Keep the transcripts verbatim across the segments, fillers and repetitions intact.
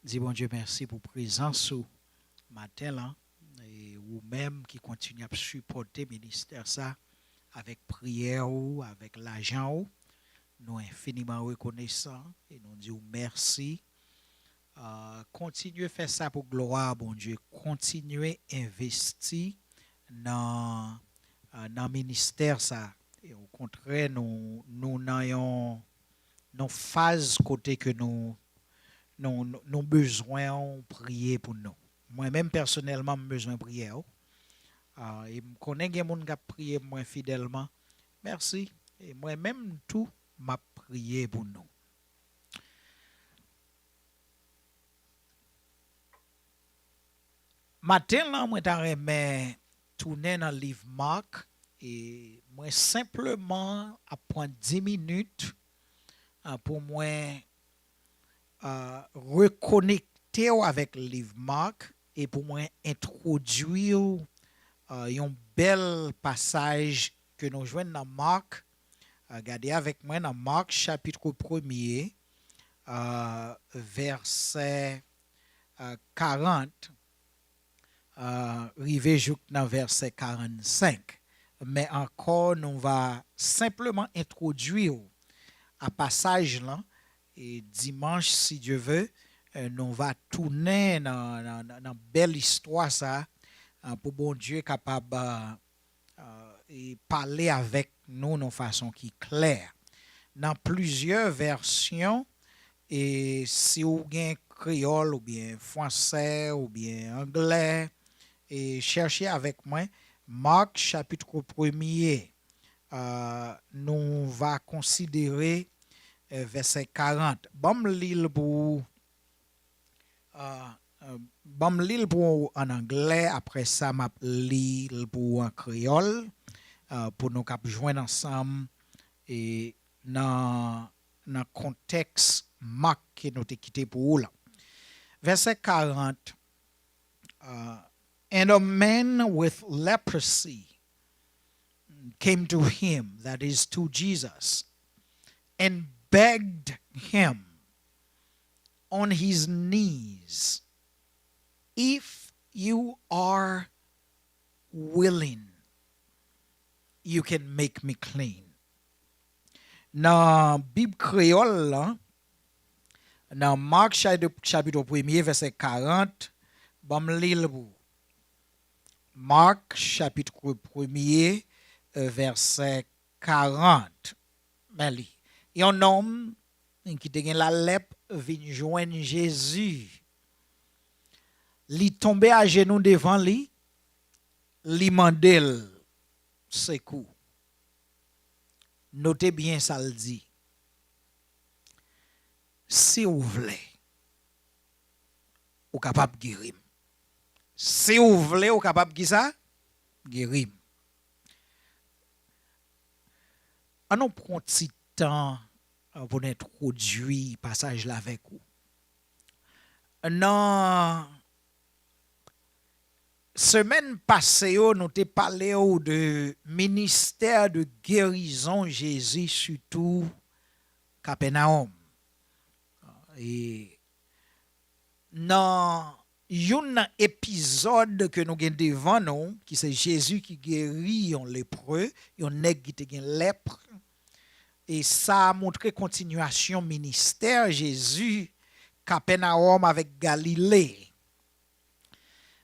Di Bondye mèsi pou prezans ou maten lan, e ou menm ki kontinye ap sipòte ministè sa avèk priyè ou, avèk lajan ou. Nou enfiniman rekonesan e nou di w mèsi. Ah, kontinye fè sa pou glwa Bondye. Kontinye envesti nan, ah, nan ministè sa. E okontrè, nou, nou nan yon, yon faz kote ke nou, nou, nou, nou bezwen w priye pou nou. Mwen menm pèsonèlman, m bezwen priyè w. Ah, e m konnen gen moun k ap priye pou mwen fidèlman. Mèsi. E mwen menm tou, m ap priye pou nou. Maten lan, mwen ta renmen tounen nan liv Mak, e mwen senpleman ap pran dis minit, ah, pou mwen, ah, rekonekte w avèk liv Mak e pou mwen entwodui w, ah, yon bèl pasaj ke nou jwenn nan Mak. Ah, gade avèk mwen nan Mak chapit premye, ah, vèsè, ah, karant, ah, rive jouk nan vèsè karannsenk. Men ankò, nou va senpleman entwodui w a pasaj lan, e dimanch, si Dye ve, eh, nou va tounen nan, nan, nan, nan bèl istwa sa, ah, pou Bondye kapab, ah, ah, e pale avèk nou nan fason ki klè. Nan plizyè vèsyon, e si w gen kreyòl oubyen fransè oubyen anglè, e chèche avèk mwen Mak chapit premye, ah, nou va konsidere, eh, vèsè karant. Ban m li l pou ou. Ah, ah, ban m li l pou ou an anglè, apre sa m ap li l pou ou an kreyòl, ah, pou nou kab jwenn ansanm e nan, nan kontèks Mak ke nou te kite pou ou la. Vèsè karant, ah, "And a man with leprosy came to him," that is to Jesus, "and begged him on his knees, 'If you are willing, you can make me clean.'" Nan Bib kreyòl lan, nan Mak chapit, chapit premye, vèsè karant, ban m li l pou ou. Mak chapit premye, eh, vèsè karant. Men li. Yon nonm ki te gen lalèp vin jwenn Jezi. Li tonbe ajenou devan li, li mande l sekou. Note byen sa l di. "Si w vle, ou kapab geri m. Si w vle, ou kapab ki sa? Geri m." An nou pran ti tan, eh, pou n entwodui pasaj la avèk ou. Nan semèn pase yo, nou te pale w de ministè de gerizon Jezi, sitou Kapènawòm. E nan youn nan epizòd ke nou gen devan nou, ki se Jezi ki geri yon lepre, yon nèg ki te gen lèp, e sa a montre kontinyasyon ministè Jezi, Kapènawòm avèk Galile.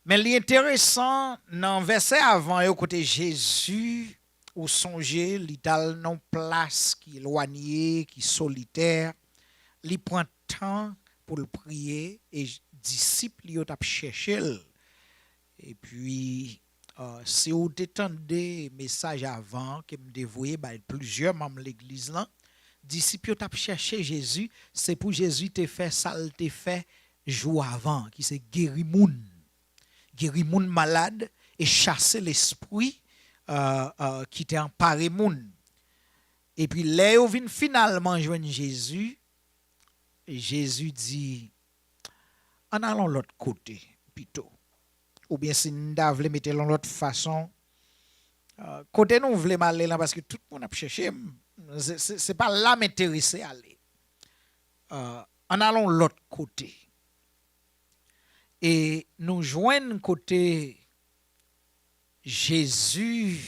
Men li enteresan, nan vèsè avan yo, kote Jezi, ou sonje, li t al nan yon plas ki elwanye, ki solitè, li pran tan pou l priye, e disip li yo t ap chèche l. Epi, ah, si w te tande mesaj avan ke m te voye bay plizyè manm legliz lan, disip yo t ap chèche Jezi, se pou Jezi te fè sa l te fè jou avan, ki se geri moun. Geri moun malad e chase lespri, ah, ah, ki te anpare moun. Epi lè yo vin finalman jwenn Jezi, Jezi di, "Ann al yon lòt kote pito." Oubyen si n ta vle mete l yon lòt fason, ah, kote nou vle m ale lan, paske tout moun ap chèche m. Se, se, se pa la m enterese ale. Ah, ann al yon lòt kote. E nou jwenn kote Jezi,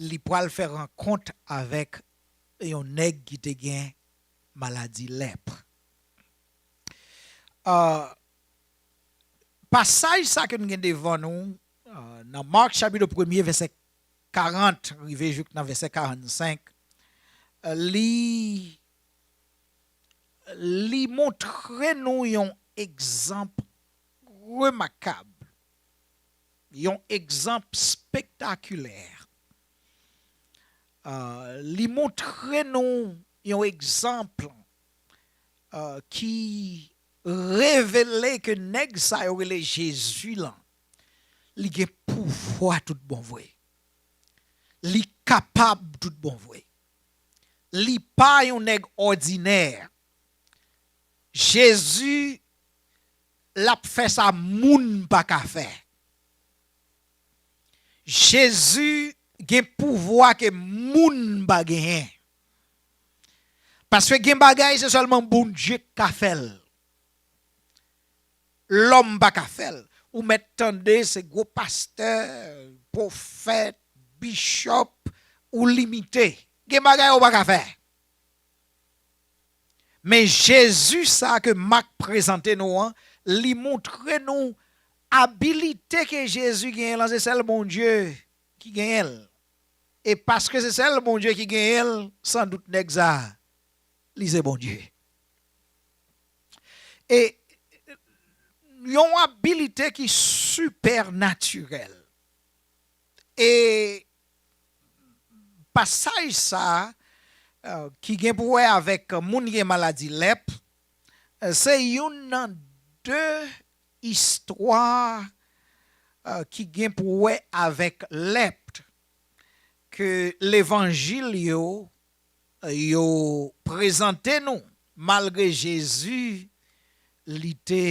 li pral fè rankont avèk yon nèg ki te gen maladi lèp. Ah, pasaj sa ke nou gen devan nou, ah, nan Mak chapit premye, vèsè karant rive jouk nan vèsè karannsenk, ah, li, li montre nou yon egzanp remakab, yon egzanp spektakilè. Ah, li montre nou yon egzanp, ah, ki revele ke nèg sa yo rele Jezi lan, li gen pouvwa tout bon vre. Li kapab tout bon vre. Li pa yon nèg òdinè. Jezi, l ap fè sa moun pa ka fè. Jezi gen pouvwa ke moun pa genyen. Paske gen bagay se sèlman Bondye k ka fè l. Lòm pa ka fè l. Ou mèt tande se gwo pastè, pwofèt, bichòp, ou limite. Gen bagay ou pa ka fè. Men Jezi sa ke Mak prezante nou an, li montre nou abilite ke Jezi genyen lan, se sèl Bondye ki genyen l. E paske se sèl Bondye ki genyen l, sandout nèg sa, li se Bondye. E yon abilite ki sipènatirèl. E pasaj sa, eh, ki gen pou wè avèk moun ki gen maladi lèp, eh, se youn nan de istwa, eh, ki gen pou wè avèk lèp ke levanjil yo, eh, yo prezante nou, malgre Jezi, li te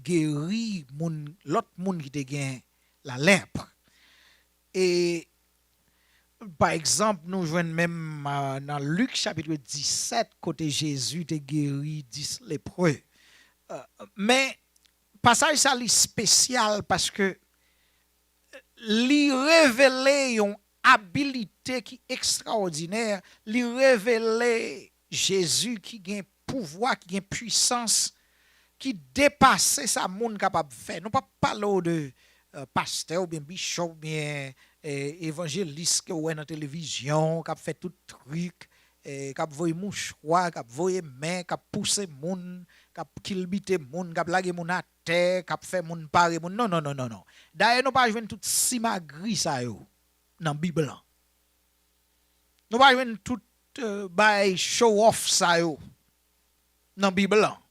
geri moun, lòt moun ki te gen lalèp. E, pa egzanp, nou jwenn menm, ah, nan Lik chapit disèt, kote Jezi te geri dis lepre. Ah, men, pasaj sa li espesyal paske li revele yon abilite ki ekstraòdinè, li revele Jezi ki gen pouvwa, ki gen pwisans, ki depase sa moun kapab fè. Nou p ap pale w de, eh, pastè oubyen bichòp oubyen, eh, evanjelis ke w wè nan televizyon, k ap fè tout trik, eh, k ap voye mouchwa, k ap voye men, k ap pouse moun, k ap kilbite moun, k ap lage moun atè, k ap fè moun pare moun. Non, non, non, non, non. Dayè, nou pa jwenn tout simagri sa yo nan Bib lan. Nou pa jwenn tout, eh, bagay show off sa yo nan Bib lan.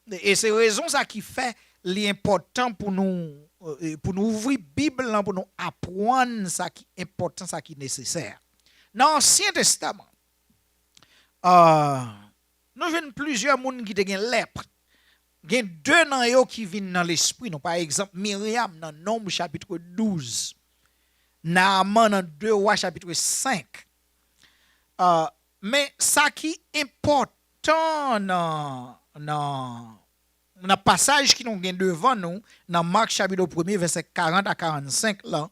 E se rezon sa ki fè li enpòtan pou nou, eh, pou nou ouvri Bib lan, pou nou aprann sa ki enpòtan, sa ki nesesè. Nan Ansyen Testaman, ah, nou jwenn plizyè moun ki te gen lèp. Gen de nan yo ki vin nan lespri nou. Pa egzanp, Miryam nan Nonb chapit douz. Naaman nan de Wa chapit senk. Ah, men sa ki enpòtan nan, nan, nan pasaj ki nou gen devan nou, nan Mak chapit premye, vèsè karant a karannsenk lan,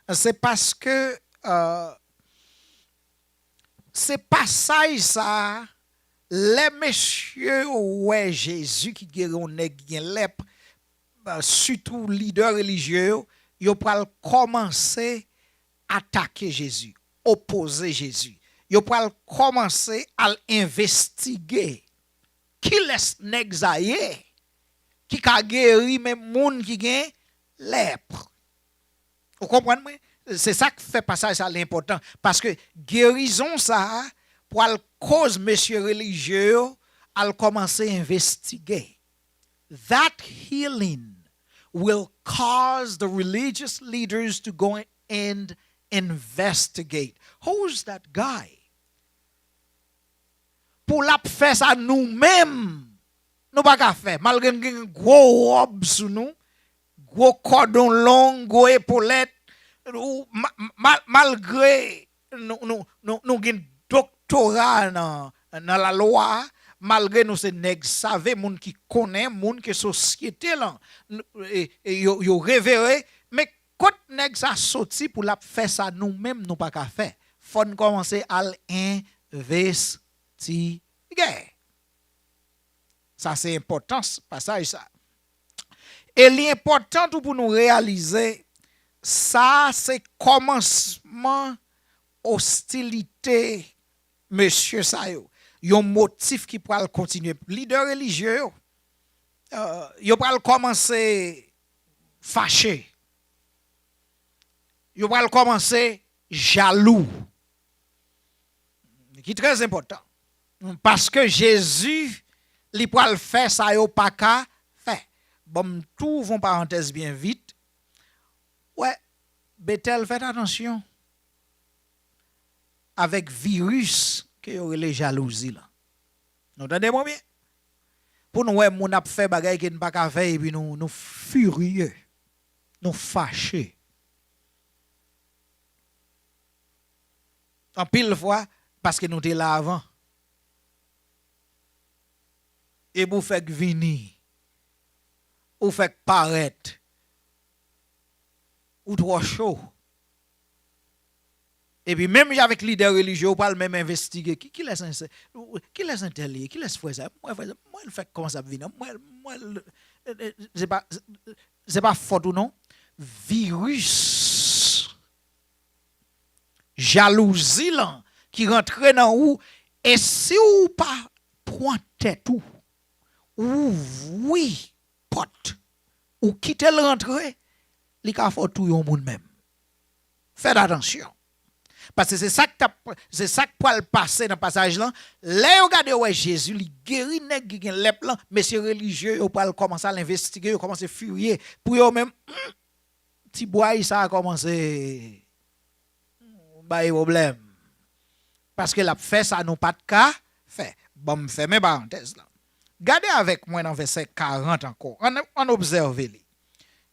se paske, eh, se pasaj sa a, lè mesye yo wè Jezi ki geri yon nèg ki gen lèp, eh, sitou lidè relijye yo, yo pral kòmanse atake Jezi, opoze Jezi. Yo pral kòmanse al envestige kilès nèg sa ye ki ka geri menm moun ki gen lèp. Ou konprann mwen? Se sa k fè pasaj sa li enpòtan. Paske gerizon sa a pral koz mesye relijye yo al kòmanse envestige. That healing will cause the religious leaders to go and investigate. Who's that guy? Pou l ap fè sa nou menm, nou pa ka fè. Malgre n gen gwo wòb sou nou, gwo kòdon long, gwo epolèt, ou, ma-, ma-, malgre nou, nou, nou, nou gen doktora nan, nan lalwa, malgre nou se nèg save, moun ki konnen, moun ke sosyete lan, n-, e, e yo, yo revere, men kot nèg sa soti pou l ap fè sa nou menm nou pa ka fè? Fò n kòmanse al envestige. Sa se enpòtans pasaj sa. E li enpòtan tou pou nou reyalize, sa se kòmansman ostilite mesye sa yo. Yon motif ki pral kontinye. Lidè relijye yo, euh, yo pral kòmanse fache. Yo pral kòmanse jalou. Ki trè enpòtan. Paske Jezi, li pral fè sa yo pa ka fè. Bon, m tou ouvè yon parantèz byen vit. Wè, Betèl, fèt atansyon avèk viris ke yo rele jalouzi lan. Nou tande mwen byen? Pou nou wè moun ap fè bagay ke n pa ka fè, epi nou, nou firye, nou fache. Anpil fwa, paske nou te la avan. Epi w fèk vini, ou fèk parèt, ou twò cho. Epi menm jan avèk lidè relijye, ou pral menm envestige. Ki, kilès ense-, kilès entèl ye? Kilès frè sa? M wè frè sa, m wè l fèk kòmanse ap vini. M wè l, m wè l, e, e, se pa, se, se pa fòt ou non. Viris jalouzi lan ki rantre nan ou, e si w pa pran tèt ou, ou ouvri pòt, ou kite l rantre, li ka fè w touye yon moun menm. Fèt atansyon. Paske se sa k t ap, se sa k pral pase nan pasaj lan. Lè yo gade yo wè Jezi, li geri nèg ki gen lèp lan, mesye relijye yo pral kòmanse al envestige, yo kòmanse firye. Pou yo menm, hmm, ti bway sa a kòmanse bay pwoblèm. Paske l ap fè sa nou pa t ka fè. Ban m fèmen parantèz lan. Gade avèk mwen nan vèsè karant ankò. Ann, ann obsève li.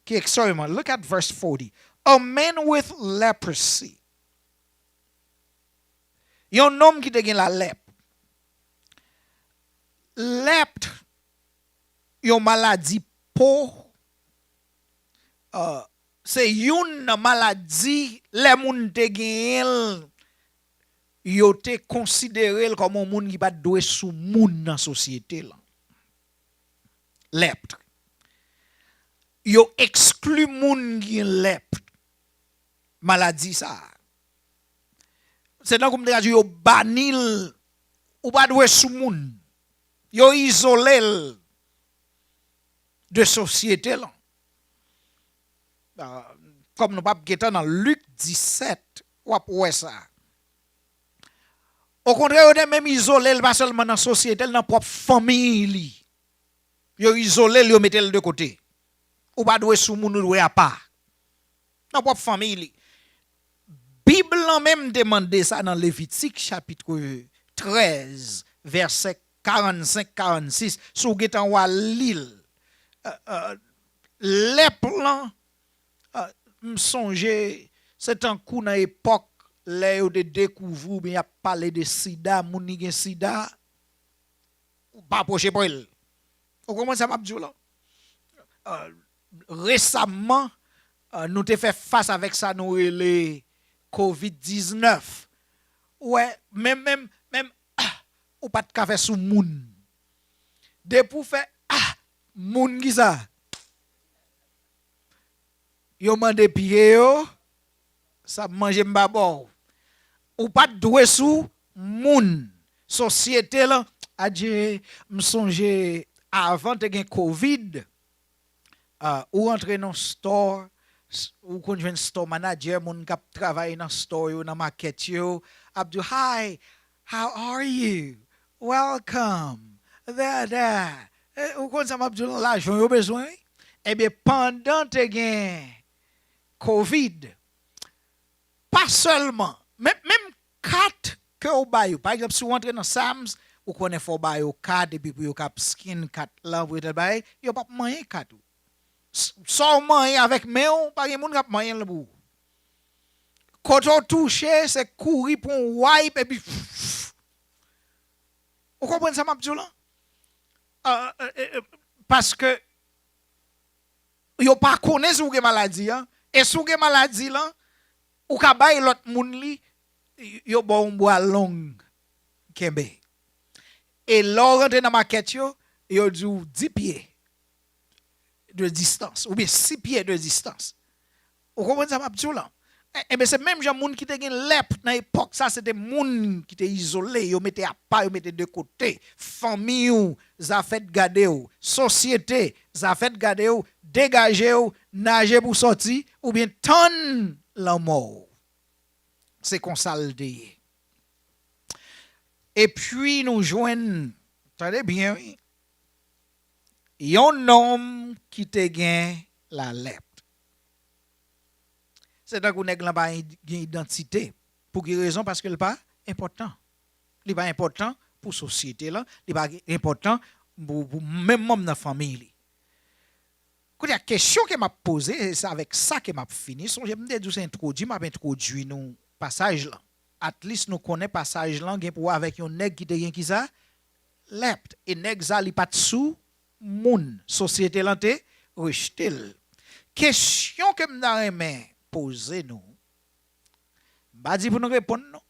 Ki ekstrèmeman. Look at verse forty. A man with leprosy. Yon nonm ki te gen lalèp. Lèp, yon maladi po, euh, se youn nan maladi lè moun te genyen l, yo te konsidere l kòm yon moun ki pa t dwe sou moun nan sosyete lan. Lèp. Yo ekskli moun ki gen lèp. Maladi sa a. Se tankou m te ka di yo bani l, ou pa dwe sou moun. Yo izole l de sosyete lan. Ah, kòm nou p ap gentan nan Lik disèt, w ap wè sa. Okontrè, yo te menm izole l, pa sèlman nan sosyete l, nan pwòp fanmi li. Yo izole l, yo mete l de kote. Ou pa dwe sou moun, ou dwe apa. Nan pwòp fanmi li. Bib lan menm te mande sa nan Levitik chapit trèz, vèsè karannsenk, karannsis. Si w gentan w al li l. Euh, euh, lèp lan, euh, m sonje, se tankou nan epòk lè yo te dekouvri oubyen y ap pale de sida, moun ki gen sida, ou pa pwoche pre l. Ou konprann sa m ap di w lan? Euh, resamman, euh, nou te fè fas avèk sa nou rele kovid diznèf. Ou wè, menm, menm, menm, ah, ou pa t ka fè sou moun. Depi w fè, ah, moun ki sa? Yo mande pye yo, sa manje m pa ba w. Ou pa t dwe sou moun. Sosyete lan, adje, m sonje avan te gen kovid, ah, ou rantre nan store, s-, ou konn jwenn store manager, moun k ap travay nan store yo, nan makèt yo, ap di w, "Hi, how are you? Welcome." Da, da. E, ou konn sa m ap di w lan, lajan yo bezwen, wi. Ebyen, pandan te gen kovid, pa sèlman, men, menm kat ke w ba yo. Pa egzanp, si w antre nan Sam's, ou konnen fò w ba yo kat, epi pou yo ka scan kat lan, pou yo te bay, yo p ap manyen kat ou. S-, sa w manyen avèk men w, pa gen moun k ap manyen l pou ou. Kote w touche, se kouri pran yon wipe, epi, ou konprann sa m ap di w lan? euh, euh, euh, paske yo pa konnen si w gen maladi an. E si w gen maladi lan, ou ka bay lòt moun li, yo ba w yon bwa long kenbe. E lè w rantre nan makèt yo, yo di w dis pye de distans, oubyen sis pye de distans. Ou konprann sa m ap di w lan? E, ebyen, se menm jan moun ki te gen lèp nan epòk sa, se te moun ki te izole, yo mete apa, yo mete de kote. Fanmi w, zafè t gade w. Sosyete, zafè t gade w. Degaje w, naje pou sòti, oubyen tann lanmò w. Se konsa l te ye. Epi nou jwenn, tande byen, wi, yon nonm ki te gen lalèp. Se tankou nèg lan pa gen idantite. Pou ki rezon? Paske l pa enpòtan. Li pa enpòtan pou sosyete lan, li pa enpòtan pou, pou menm manm nan fanmi li. Kounye a, kesyon ke m ap poze, e se avèk sa ke m ap fini. Sonje, m te di w se entwodui, m ap entwodui nou pasaj lan. At least nou konnen pasaj lan gen pou wè avèk yon nèg ki te gen kisa? Lèp. E nèg sa, li pa t sou moun. Sosyete lan te rejte l. Kesyon ke m ta renmen poze nou, m pa di pou nou reponn non.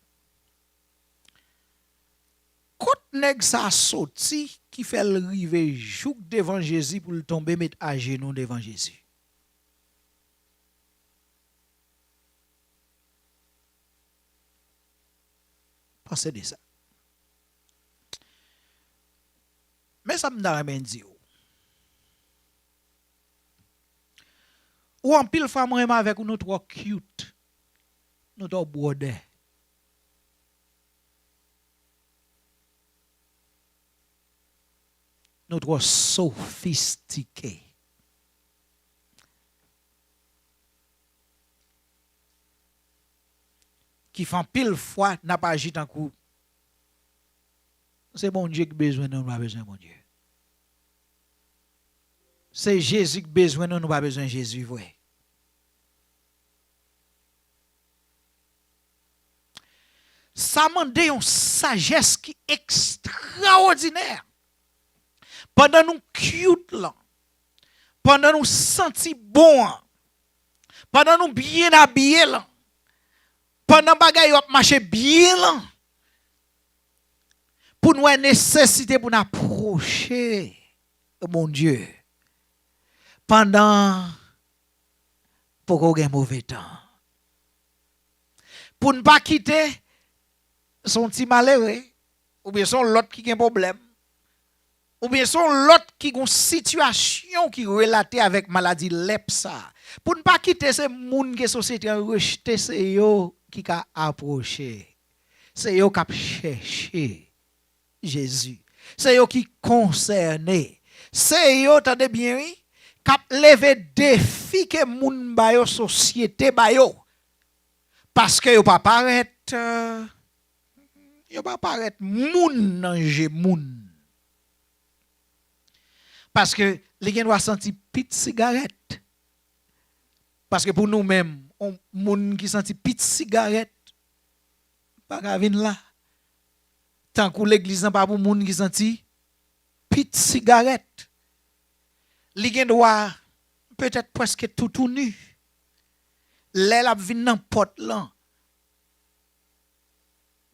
Kot nèg sa a soti ki fè l rive jouk devan Jezi pou l tonbe met ajenou devan Jezi? Panse de sa. Men sa m ta renmen di w. Ou anpil fwa mwen menm avèk ou nou twò cute. Nou twò bwòdè. Nou twò sofistike. Ki fè anpil fwa n ap aji tankou se Bondye ki bezwen nou, nou pa bezwen Bondye. Se Jezi ki bezwen nou, nou pa bezwen Jezi vre. Sa mande yon sajès ki ekstraòdinè. Pandan nou cute lan, pandan nou santi bon an, pandan nou byen abiye lan, pandan bagay yo ap mache byen lan, pou n wè nesesite pou n apwoche Bondye pandan poko gen move tan. Pou n pa kite se yon ti malere, oubyen se yon lòt ki gen pwoblèm, oubyen se yon lòt ki gen yon sitiyasyon ki relate avèk maladi lèp sa. Pou n pa kite se moun ke sosyete an rejte, se yo ki ka apwoche, se yo k ap chèche Jezi. Se yo ki konsène. Se yo, tande byen, wi, k ap leve defi ke moun ba yo, sosyete ba yo. Paske yo pa parèt, euh, yo pa parèt moun nan je moun. Paske li gen dwa santi pit sigarèt. Paske pou nou menm, yon moun ki santi pit sigarèt pa ka vin la. Tankou legliz lan pa pou moun ki santi pit sigarèt. Li gen dwa petèt prèske toutouni. Lè l ap vin nan pòt lan,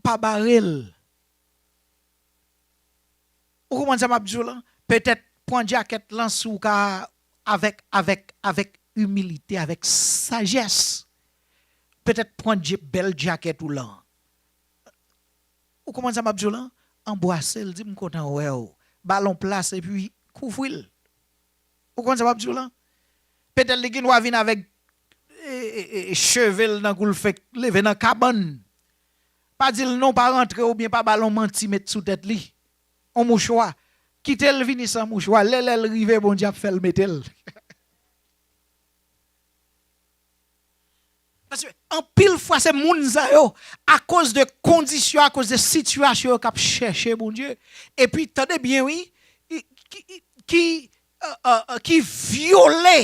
pa bare l. Ou konprann sa m ap di w lan? Petèt pran djakèt lan si w ka, avèk, avèk, avèk imilite, avèk sajès. Petèt pran dje-, bèl djakèt ou lan. Ou konprann sa m ap di w lan? Anbwase l, di, "M kontan wè w." Ba l yon plas epi kouvri l. Ou konn sa m ap di w lan? Petèt li gen dwa vin avèk, e, e, e, e, cheve l nan kou l fenk leve nan kabann. Pa di l non, pa rantre oubyen pa ba l yon manti met sou tèt li. Yon mouchwa. Kite l vini san mouchwa. Lè, lè l rive, Bondye ap fè l mete l. Paske anpil fwa se moun sa yo, akoz de kondisyon, akoz de sitiyasyon yo k ap chèche Bondye. Epi, tande byen, wi, ki, ki, ki, euh, euh, euh, ki vyole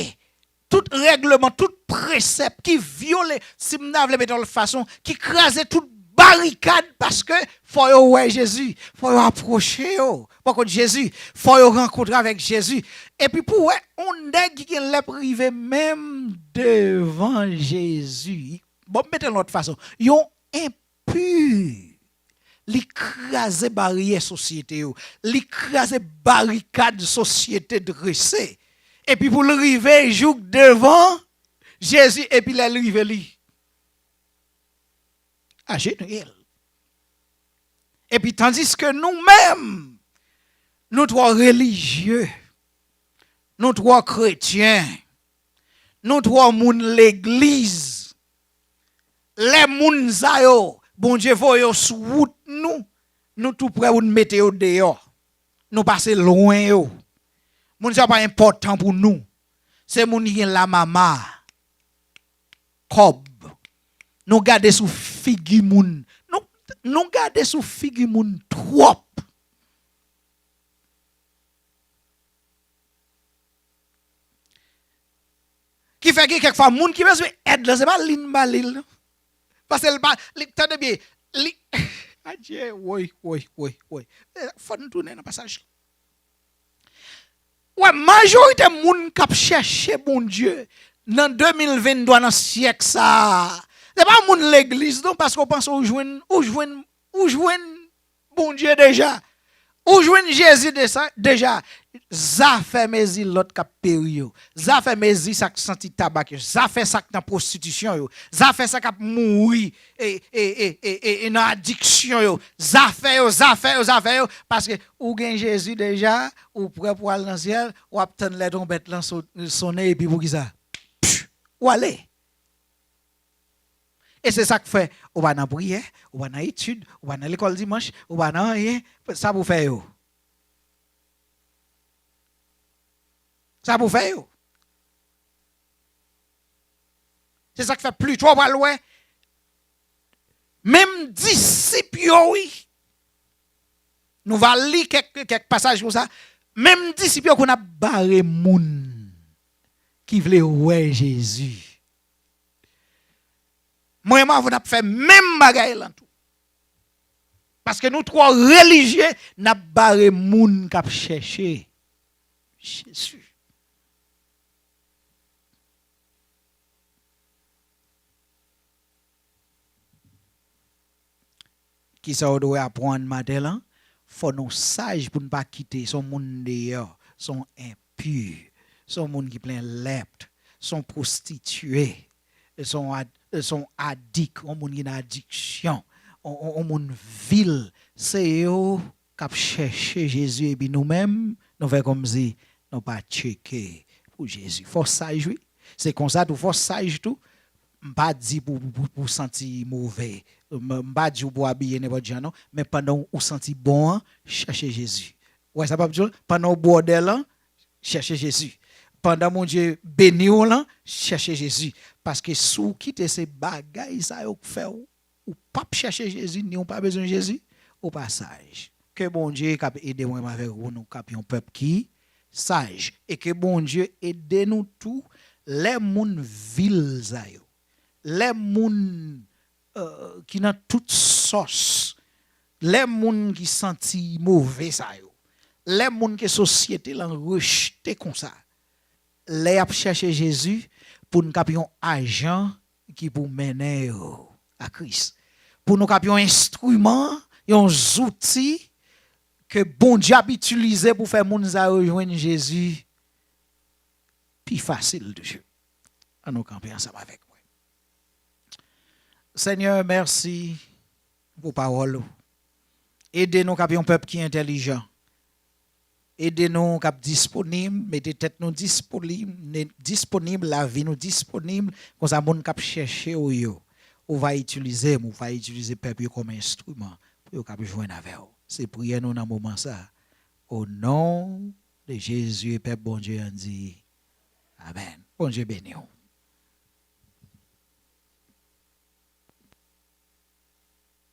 tout règleman, tout presèp, ki vyole, si m ta vle mete yon lòt fason, ki kraze tout barikad, paske fò yo wè Jezi, fò yo apwoche yo bò kot Jezi, fò yo rankontre avèk Jezi. Epi pou wè yon nèg ki gen lèp rive menm devan Jezi. Bon, m mete l yon lòt fason. Yon enpi. Li kraze baryè sosyete yo. Li kraze barikad sosyete drese. Epi pou l rive jouk devan Jezi, epi lè l rive, li ajenouye l. Epi tandiske nou menm, nou twò relijye, nou twò kretyen, nou twò moun legliz. Lè moun sa yo, Bondye voye yo sou wout nou, nou tou prè pou n mete yo deyò. Nou pase lwen yo. Moun sa yo pa enpòtan pou nou. Se moun ki gen lamama, kòb. Nou gade sou figi moun. Nou, nou gade sou figi moun twòp. Ki fè gen kèk fwa moun ki bezwen èd lan, se pa li n ba li l, non. Paske l pa, li, tande byen, li, adye, woy, woy, woy, woy. Fò n tounen nan pasaj la. Wè, majorite moun k ap chèche Bondye nan de mil venntwa, nan syèk sa a, se pa moun legliz, non, paske w panse w jwenn, ou jwenn, ou jwenn Bondye deja. Ou jwenn Jezi desa-, deja. Zafè mezi lòt k ap peri yo. Zafè mezi sa k santi tabak yo. Zafè sa k nan pwostitisyon yo. Zafè sa k ap mouri e, e, e, e, e, e nan adiksyon yo. Zafè yo, zafè yo, zafè yo. Paske ou gen Jezi deja, ou prè pou al nan syèl, w ap tann lè twonpèt lan so-, sonnen, epi poukisa? Pff, ou ale. E se sa k fè, ou pa nan priyè, ou pa nan etid, ou pa nan lekòl dimanch, ou pa nan anyen. Sa pou fè yo? Sa pou fè yo? Se sa k fè plito w pral wè menm disip yo, wi. Nou va li kèk, kèk pasaj konsa. Menm disip yo konn ap bare moun ki vle wè Jezi. Mwen m avè w n ap fè menm bagay lan tou. Paske nou twò relijye, n ap bare moun k ap chèche Jezi. Kisa w dwe aprann maten lan? Fò nou saj pou n pa kite, se yon moun deyò, se yon enpi, se yon moun ki plen lèp, se yon pwostitye, se yon ad-, se yon adik, yon moun ki nan adiksyon, yon, yon, yon moun vil. Se yo k ap chèche Jezi, epi nou menm, nou fè kòmsi nou pa tcheke pou Jezi. Fò w saj, wi. Se konsa tou, fò w saj tou. M pa di pou, pou, pou, pou w santi move. M, m pa di w pou w abiye nenpòt jan, non. Men pandan w, ou santi bon an, chèche Jezi. Ou wè sa m ap di w? Pandan w bwòdè lan, chèche Jezi. Pandan Bondye beni w lan, chèche Jezi. Paske si w kite se bagay sa yo k fè w ou p ap chèche Jezi, ni w pa bezwen Jezi, ou pa saj. Ke Bondye k ap ede mwen avèk ou, nou k ap yon pèp ki saj. E ke Bondye ede nou tou, lè moun vil sa yo, lè moun, euh, ki nan tout sòs, lè moun ki santi move sa yo, lè moun ke sosyete lan rejte konsa, lè y ap chèche Jezi, pou n k ap yon ajan ki pou mennen yo a Kris. Pou nou k ap yon enstriman, yon zouti ke Bondye ap itilize pou fè moun sa yo jwenn Jezi pi fasil toujou. Ann nou kanpe ansanm avèk mwen. Senyè, mèsi pou pawòl ou. Ede nou k ap yon pèp ki entèlijan. Ede nou k ap disponib, mete tèt nou disponib, ne-, disponib, lavi nou disponib. Konsa, moun k ap chèche w yo, ou va itilize m, ou va itilize pèp yo kòm enstriman pou yo kab jwenn avè w. Se priyè nou nan moman sa. O non de Jezi, e pèp Bondye an di, amèn. Bondye beni w.